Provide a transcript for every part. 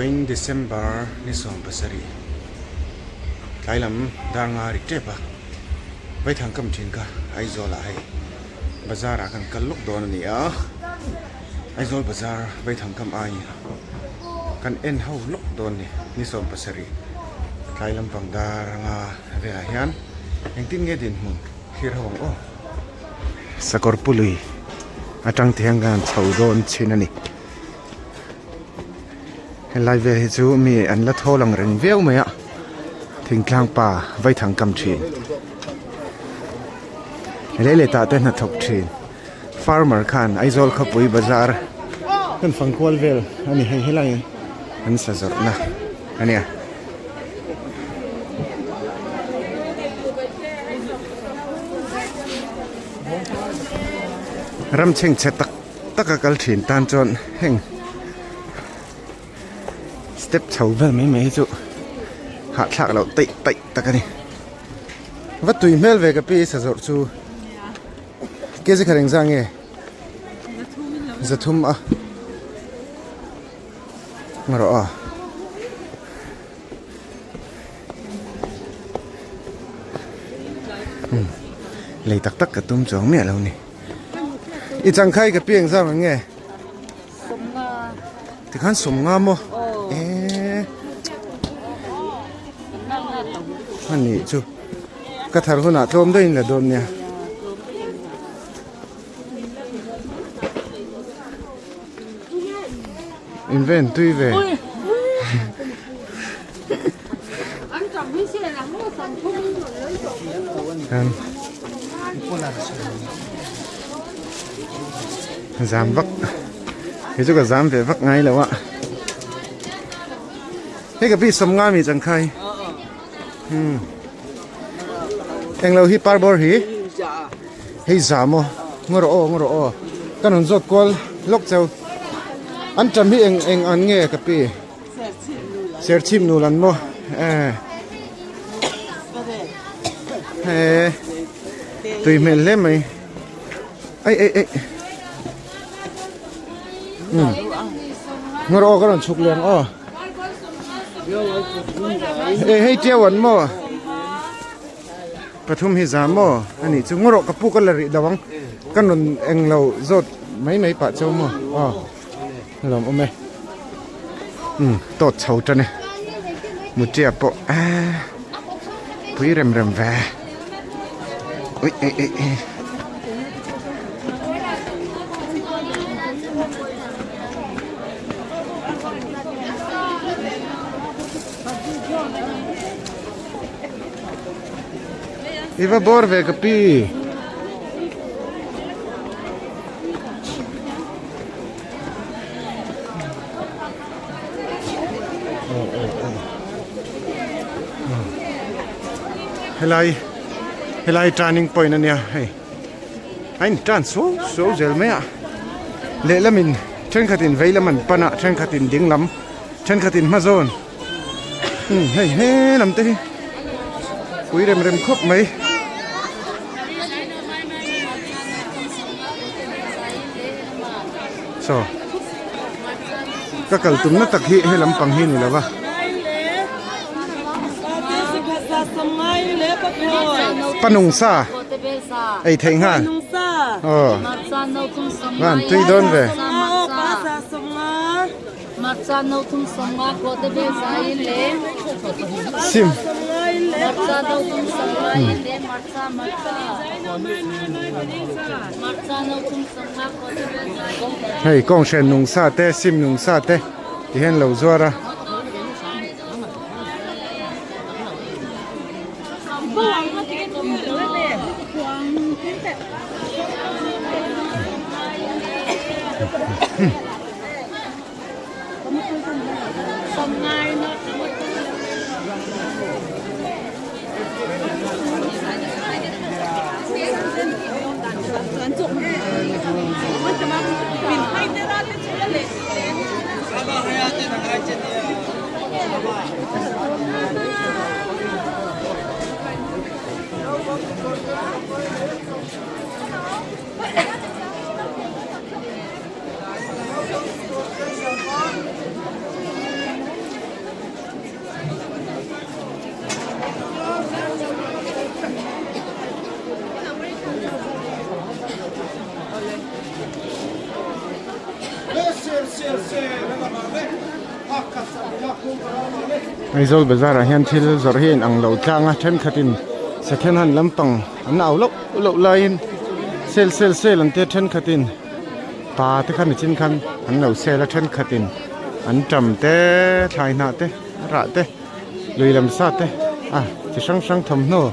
Vawiin December ni 17 tlai lam dar nga ri tep a, Vaithang kam thin kha Aizawl ah hei bazar ah kan kal lawk dawn a ni a, Aizawl bazar Vaithang kam ai kan en ho lawk dawn a ni, ni 17 tlai lampang dar nga velah hian engtin nge dinhmun thlir ho ang aw. Sakawr pului atang te hian kan chho dawn chhin a ni. Helai vel hi chu mi an la thawl ang reng viau mai a thingtlang pa vaithang kam thin lei leh tah te hnathawk thin farmer khan Aizawl khawpui bazar kan fang kual vel a ni hei helai an sa zawrh na a nia. Ram chhengchhe tak taka kal thin tan chuan heng step chho vel mai mai hi chu hahthlak loh taih taih tak a ni va tui hmel ve ka pi sa zawrh chu kg khat engzah nge zathum a ngarawh a. Lei tak tak ka tum chuang miah lo ni. I changkhai ka piang zam ang nge? Tikhan sawmnga maw? Eee. Ani chu ka thar hunah tlawm deuhin la dawn nia. Inven tui ve. Zam vak hi chu ka zam ve vak ngai lo a hei ka pi sawm nga mi chang khai englo hi parbawr hi hei za maw ngaw rawh aw ngaw rawh aw ka rawn zawt kual lawk cheu an tam hi eng eng an nge ka pi. Serchhip nul an maw eh eh tui hmel hle mai ai ai ai um ngawr aw ka rawn chhuk leh ang aw eh hei tiau an maw pathum hi za maw ani chu ngawr aw ka pu ka la rih lo ang ka rawn englo zawt mai mai pah cheu maw aw. Lawm awm e umm tawt chho tan e mutia pawh eee pui rem rem ve ui ei ei ei i va bawr ve ka pi. Helai helai turning point ania hei a in turn suau suau zel mai a lehlamin thenkhatin vei lam an pan a thenkhatin ding lam thenkhatin hma zawn umm hei he lam te hi pui rem rem khawp mai. Saw ka kal tumna tak hi he lampang hi ni lo va. Panung sa ei theih nghal aw van tui dawn ve. Sim. Hei kawng hren nung sa te sim nung sa te ti hian lo zuar a. Aizawl bazar ah hian thil zawrh hi a inang lo tlang a thenkhatin second hand lampang an au loh loh laiin sale sale sale an tia thenkhatin pa te kha nichin khan an lo sale a thenkhatin an tam te thlai hnah te rah te lui lam sa te a chi hrang hrang thawmhnaw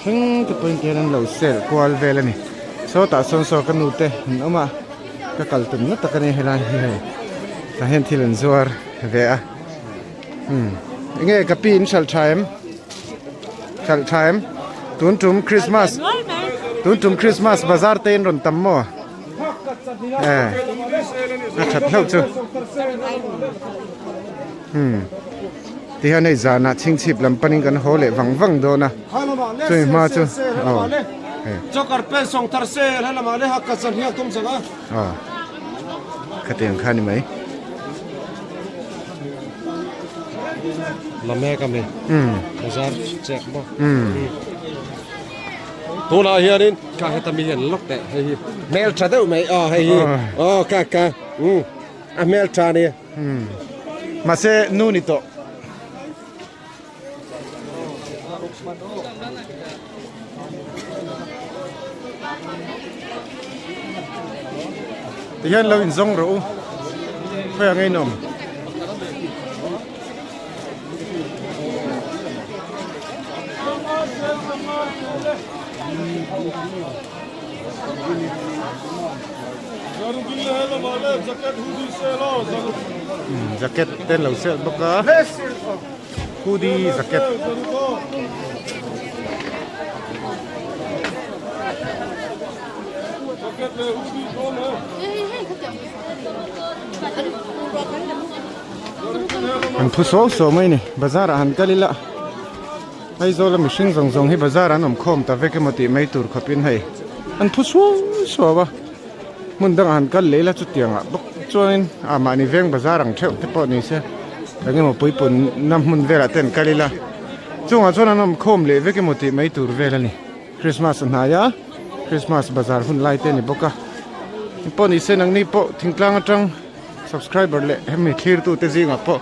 thleng te pawhin tihian an lo sale kual vel a ni sawtah sawn saw ka nu te an awm a ka kal tum na tak a ni helai hi hei tah hian thil an zuar ve a umm enge ka pi in hralh tha em hralh tha em tun tum Christmas tun tum Christmas bazar te in rawn tam maw e a that hlauh chu umm tihian hei zanah chhingchhip lam panin kan haw leh vang vang dawn a chumi hma chu aw hei aw khatiang kha ni mai. La mek a mi bazar chek bawk tunah hianin ka heta mi hian lawk teh hei hi hmeltha deuh mai aw hei hi aw ka ka a hmeltha a nia. Mahse nu ni tawh. Tihian lo inzawng rawh u khawiah nge in awm. Jacket te an lo sel bawk a hoodie jacket an phu suau suau mai a ni bazar ah han kal ila Aizawl a mihring zawng zawng hi bazar an awm khawm ta vek emaw tih mai tur khawpin hei an phu suau suau a hmun dangah han kal leh ila chutiangah bawk chuanin ah mahni veng bazar ang theuh te pawh ni se eng emaw puipun na hmun velah te an kal ila chungah chuan an awm khawm leh vek emaw tih mai tur vel a ni Christmas a hnai a Christmas bazar hun lai te a ni bawk a engpawh ni se nangni pawh thingtlang atang Subscriber leh hemi thlirtu te zingah pawh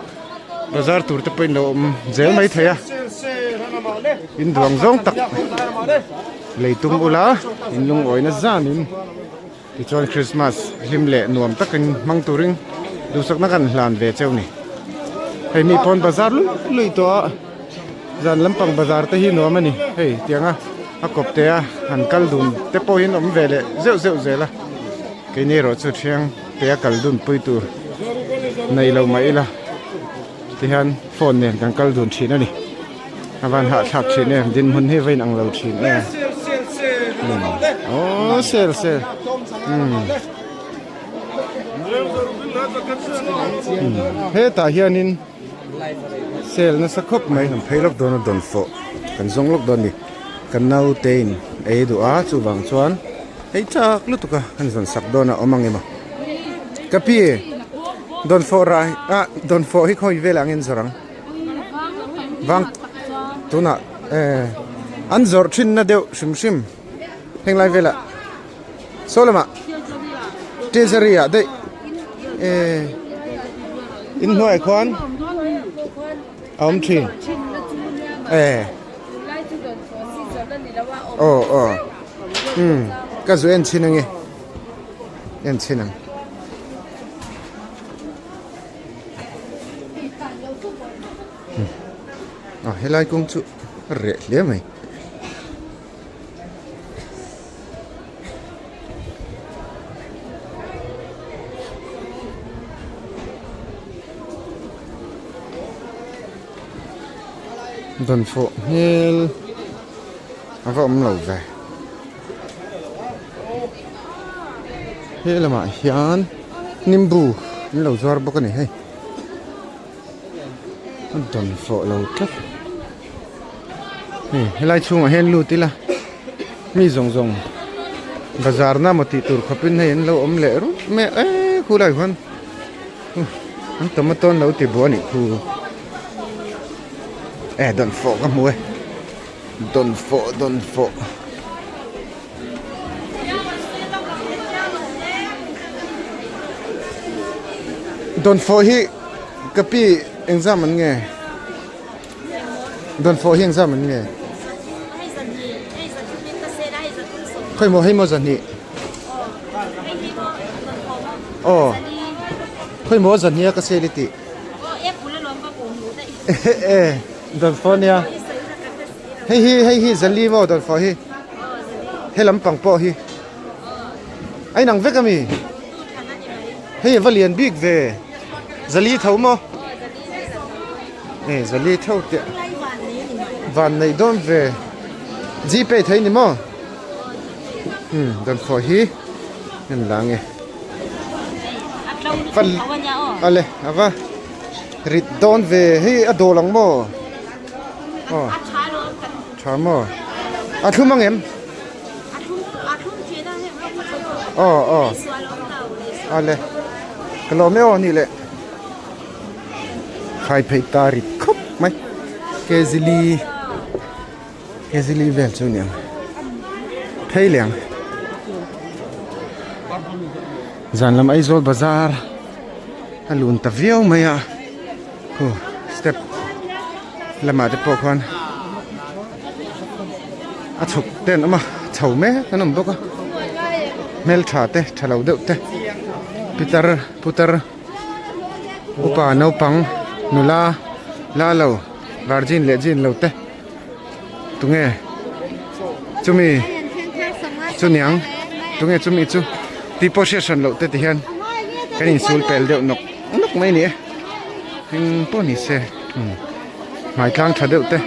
bazar tur te pawhin lo awm zel mai thei a in duang zawng tak lei tum ula in lungawina zanin tichuan Christmas hlim leh nuam takin hmang turin duhsakna kan hlan ve cheu ni hei mi pawn bazar lui lui tawh a zan lampang bazar te hi nuam a ni hei tianga a kawp te a han kal dun te pawhin awm ve leh zeuh zeuh zel a keini erawh chu thiang. Te a kal dun pui tur nei lo mah ila tihian phone nen kan kal dun thin a ni a van hahthlak thin em dinhmun hi va inang lo thin em aww sel sel umm hetah hianin sel nasa khawp mai kan phei lawk dawn a dawnfawh kan zawng lawk dawn a ni kan naute in ei duh a chuvang chuan. Hei chak lutuk a an zawn sak dawn a awm ang emaw ka pi dawnfawh rai ah dawnfawh hi khawi velah nge an zawrh ang vang tunah eh an zawrh thin na deuh hrim hrim heng lai velah saw lamah treasury ah daih eh inhnuaiah khuan a awm thin eh. Aw aw umm ka zu en chhin ange en chhin ang a helai kawng chu a reh hle mai. Dawnfawh hmel a va awm lo ve he lamah hian nimbu an lo zuar bawk a ni hei a dawnfawh lo tlat hei helai chhungah hian lut ila mi zawng zawng bazar na maw tih tur khawpin hei an lo awm leh rup mai a eee khulai khuan. An tomato an lo ti buah a nih khu e dawnfawh ka hmu e dawnfawh dawnfawh dawnfawh hi. Ka pi engzam an nge? Dawnfawh hi engzam an nge? Khawi maw hei maw zahnih? Aw khawi maw zahnih a ka sel i tih? E dawnfawh ania hei hi hei hi zali maw dawnfawh hi he lampang pawh hi a inang vek ami? Hei a va lian bik ve zali tho maw e zali tho teh van neih dawn ve gpay thei ni maw um dawnkhawh hi en la nge ale a va rit dawn ve hei a dawl ang maw aw tha maw a thlum ang em. Aw aw ale ka lawm e aw ni leh khai phei ta rit khawp mai kezili kezili vel chu niang phei leh ang zan lam Aizawl bazar a lun ta viau mai a khu step lamah te pawh khuan. A chhuk te an awm a chho mek an awm bawk a hmeltha te tha lo deuh te pitar putar upa naupang nula la lo virgin leh jean lo te tunge chumi chu niang tunge chumi chu tih pawh hriat hran loh te ti hian kan insul pel deuh nawk nawk mai a ni e eng pawh ni se umm. Hmai tlang tha deuh te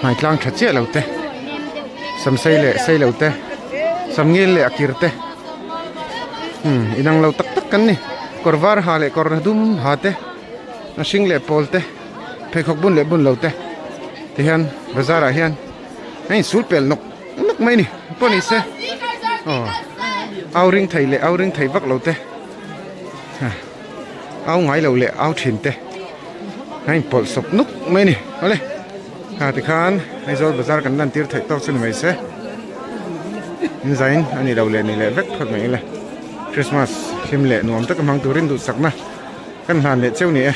hmai tlang tha chiah lo te sam sei leh sei lo te sam ngil leh a kir te umm inang lo tak tak kan ni kawr var ha leh kawr dum ha te a hring leh pawl te pheikhawk bun leh bun lo te ti hian bazar ah hian a insul pel nawk nawk mai a ni pawh ni se aw au ring thei leh au ring thei vak lo te. Au ngai lo leh au thin te a inpawlh sawp nuk mai a ni awle ha tikhan Aizawl bazar kan lan tir theih tawk chu ni mai se in zain a ni lo leh ni leh vek phawt mai ila Christmas hlim leh nuam taka hmang turin duhsakna kan hlan leh cheu ni e.